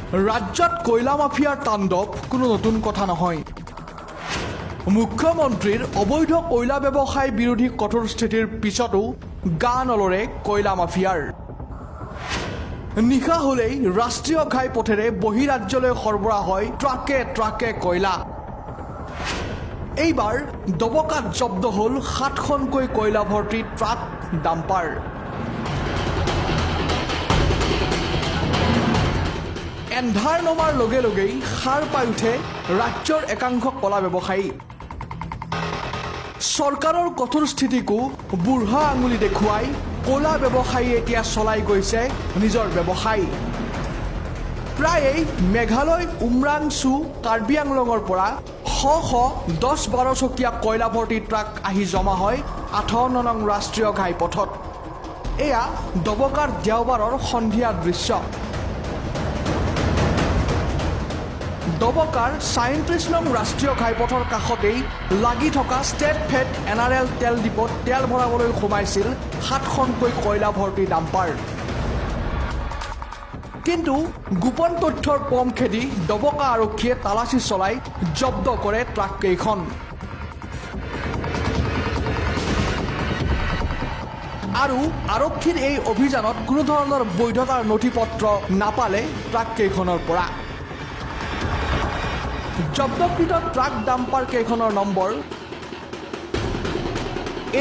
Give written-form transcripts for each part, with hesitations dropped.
ৰাজ্যত কয়লা মাফিয়াৰ তাণ্ডৱ কোনো নতুন কথা নহয়। মুখ্যমন্ত্ৰীৰ অবৈধ কয়লা ব্যৱসায় বিৰোধী কঠোৰ স্থিতিৰ পিছতো গা নলৰে কয়লা মাফিয়াৰ। নিশা হলেই ৰাষ্ট্ৰীয় ঘাইপথেৰে বহিৰাজ্যলৈ সৰবৰাহ হয় ট্ৰাকে ট্ৰাকে কয়লা। এইবাৰ ডবকাত জব্দ হ'ল সাতখনকৈ কয়লা ভৰ্তি ট্ৰাক, ডাম্পাৰ। এন্ধাৰ নমাৰ লগে লগেই সাৰ পাই উঠে ৰাজ্যৰ একাংশ কয়লা ব্যৱসায়ী। চৰকাৰৰ কঠোৰ স্থিতিকো বুঢ়া আঙুলি দেখুৱাই কয়লা ব্যৱসায়ীয়ে এতিয়া চলাই গৈছে নিজৰ ব্যৱসায়। প্ৰায়েই মেঘালয়, উমৰাংচু, কাৰ্বি আংলঙৰ পৰা শ শ 10-12 চকীয়া কয়লা ভৰ্তি ট্ৰাক আহি জমা হয় 58 নং ৰাষ্ট্ৰীয় ঘাইপথত। এয়া ডবকাৰ দেওবাৰৰ সন্ধিয়াৰ দৃশ্য। ডবকাৰ 37 নং ৰাষ্ট্ৰীয় ঘাইপথৰ কাষতেই লাগি থকা ষ্টেট ফেড এনআৰএল তেল ডিপোত তেল ভৰাবলৈ সোমাইছিল সাতখনকৈ কয়লা ভৰ্তি ডাম্পাৰ। কিন্তু গোপন তথ্যৰ পম খেদি ডবকা আৰক্ষীয়ে তালাচী চলাই জব্দ কৰে ট্ৰাককেইখন। আৰু আৰক্ষীৰ এই অভিযানত কোনো ধৰণৰ বৈধতাৰ নথি পত্ৰ নাপালে ট্ৰাককেইখনৰ পৰা। জব্দকৃত ট্ৰাক, ডাম্পাৰ কেইখনৰ number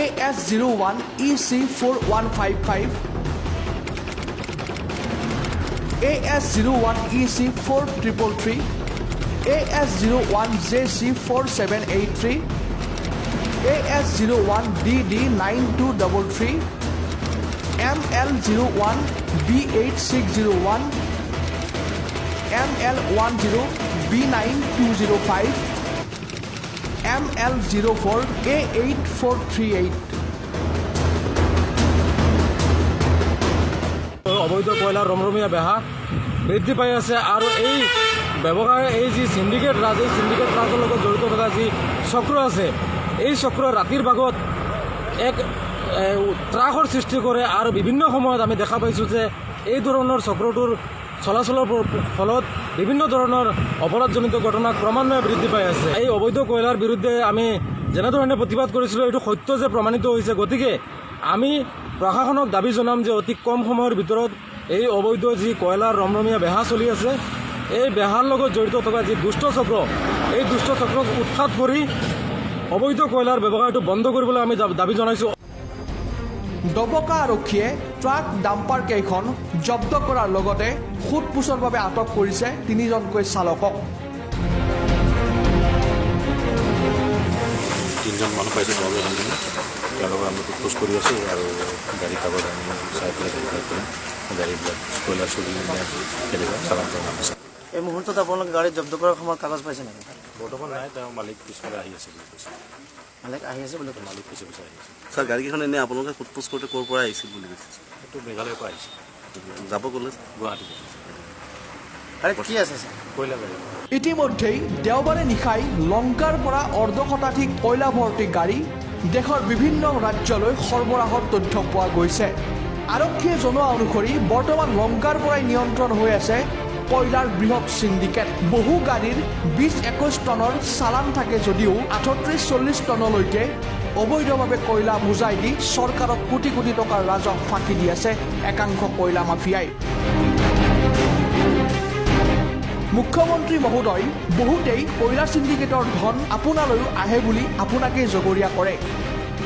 AS 01 EC 4155, AS 01 EC 4333, AS 01 JC 4783, AS 01 DD 9233, ML 01 B 8601, ML 10 B 9205, ML 04 A 8438। অবৈধ কয়লাৰ ৰমৰমীয়া বেহা বৃদ্ধি পাই আছে আৰু এই ব্যৱসায়, এই যি চিণ্ডিকেট ৰাজ, এই চিণ্ডিকেট ৰাজৰ লগত জড়িত থকা যি চক্ৰ আছে, এই চক্ৰ ৰাতিৰ ভাগত এক ত্ৰাসৰ সৃষ্টি কৰে। আৰু বিভিন্ন সময়ত আমি দেখা পাইছোঁ যে এই ধৰণৰ চক্ৰটোৰ চলাচলৰ ফলত বিভিন্ন ধৰণৰ অপৰাধজনিত ঘটনা ক্ৰমান্বয়ে বৃদ্ধি পাই আছে। এই অবৈধ কয়লাৰ বিৰুদ্ধে আমি যেনেধৰণে প্ৰতিবাদ কৰিছিলোঁ, এইটো সত্য যে প্ৰমাণিত হৈছে। গতিকে আমি প্ৰশাসনক দাবী জনাম যে অতি কম সময়ৰ ভিতৰত এই অবৈধ যি কয়লাৰ ৰমৰমীয়া বেহা চলি আছে, এই বেহাৰ লগত জড়িত থকা যি দুষ্ট চক্ৰ, এই দুষ্ট চক্ৰক উৎখাত কৰি অবৈধ কয়লাৰ ব্যৱসায়টো বন্ধ কৰিবলৈ আমি দাবী জনাইছোঁ। ডবকা আৰক্ষীয়ে ট্ৰাক, ডাম্পাৰ কেইখন জব্দ কৰাৰ লগতে সোধ পোছৰ বাবে আটক কৰিছে তিনিজনকৈ চালকক। তিনিজন মানুহ পাইছোঁ ড্ৰাইভাৰ দুজনে। তেওঁলোকক আমি সোধ পোছ কৰি আছোঁ আৰু গাড়ী কাগজ আমি চাই পেলাই ভেৰিফাই কৰিম। গাড়ীবিলাক কয়লা চুৰি নে কেনেকুৱা চালান কৰা হৈছে। এই মুহূৰ্তত আপোনালোকে গাড়ী জব্দ কৰাৰ সময়ত কাগজ পাইছে নেকি? বৰ্তমান নাই। তেওঁ মালিক পিছফালে আহি আছে বুলি কৈছে। মালিক আহি আছে বুলি কৈছে? মালিক পিছে পিছে আহি আছে। ছাৰ, গাড়ীকেইখন এনেই আপোনালোকে সোধ পোছ কৰোঁতে ক'ৰ পৰা আহিছিল বুলি কৈছে? সেইটো মেঘালয়ৰ পৰা আহিছে। যাব ক'লে? গুৱাহাটী। গাড়ীত কি আছে ছাৰ? কয়লা গাড়ী। ইতিমধ্যেই দেওবাৰে নিশাই লংকাৰ পৰা অৰ্ধ শতাধিক কয়লা ভৰ্তি গাড়ী দেশৰ বিভিন্ন ৰাজ্যলৈ সৰবৰাহৰ তথ্য পোৱা গৈছে। আৰক্ষীয়ে জনোৱা অনুসৰি বৰ্তমান লংকাৰ পৰাই নিয়ন্ত্ৰণ হৈ আছে কয়লাৰ বৃহৎ চিণ্ডিকেট। বহু গাড়ীৰ 20-21 টনৰ চালান থাকে যদিও 38-40 টনলৈকে অবৈধভাৱে কয়লা বোজাই দি চৰকাৰক কোটি কোটি টকাৰ ৰাজহ ফাঁকি দি আছে একাংশ কয়লা মাফিয়াই। মুখ্যমন্ত্ৰী মহোদয়, বহুতেই কয়লা চিণ্ডিকেটৰ ধন আপোনালৈও আহে বুলি আপোনাকেই জগৰীয়া কৰে।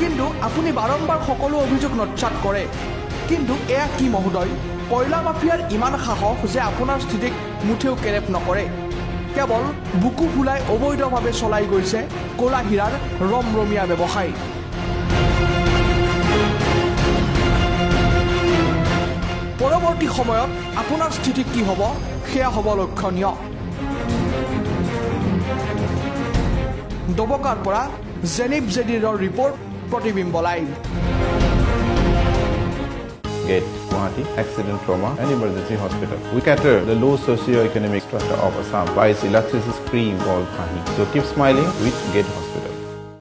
কিন্তু আপুনি বাৰম্বাৰ সকলো অভিযোগ নস্যাৎ কৰে। কিন্তু এয়া কি মহোদয়? কয়লা মাফিয়াৰ ইমান সাহস যে আপোনাৰ স্থিতিক মুঠেও কেৰেপ নকৰে। কেৱল বুকু ফুলাই অবৈধভাৱে চলাই গৈছে ক'লা হীৰাৰ ৰমৰমীয়া ব্যৱসায়। পৰৱৰ্তী সময়ত আপোনাৰ স্থিতি কি হ'ব, সেয়া হ'ব লক্ষণীয়। ডবকাৰ পৰা জেনিপ জেদিৰৰ ৰিপৰ্ট, প্ৰতিবিম্ব live. Gate Guwahati Accident Trauma and Emergency Hospital. We cater the low socio-economic strata of Assam by its illustrious cream called Pahi. So keep smiling with Gate Hospital.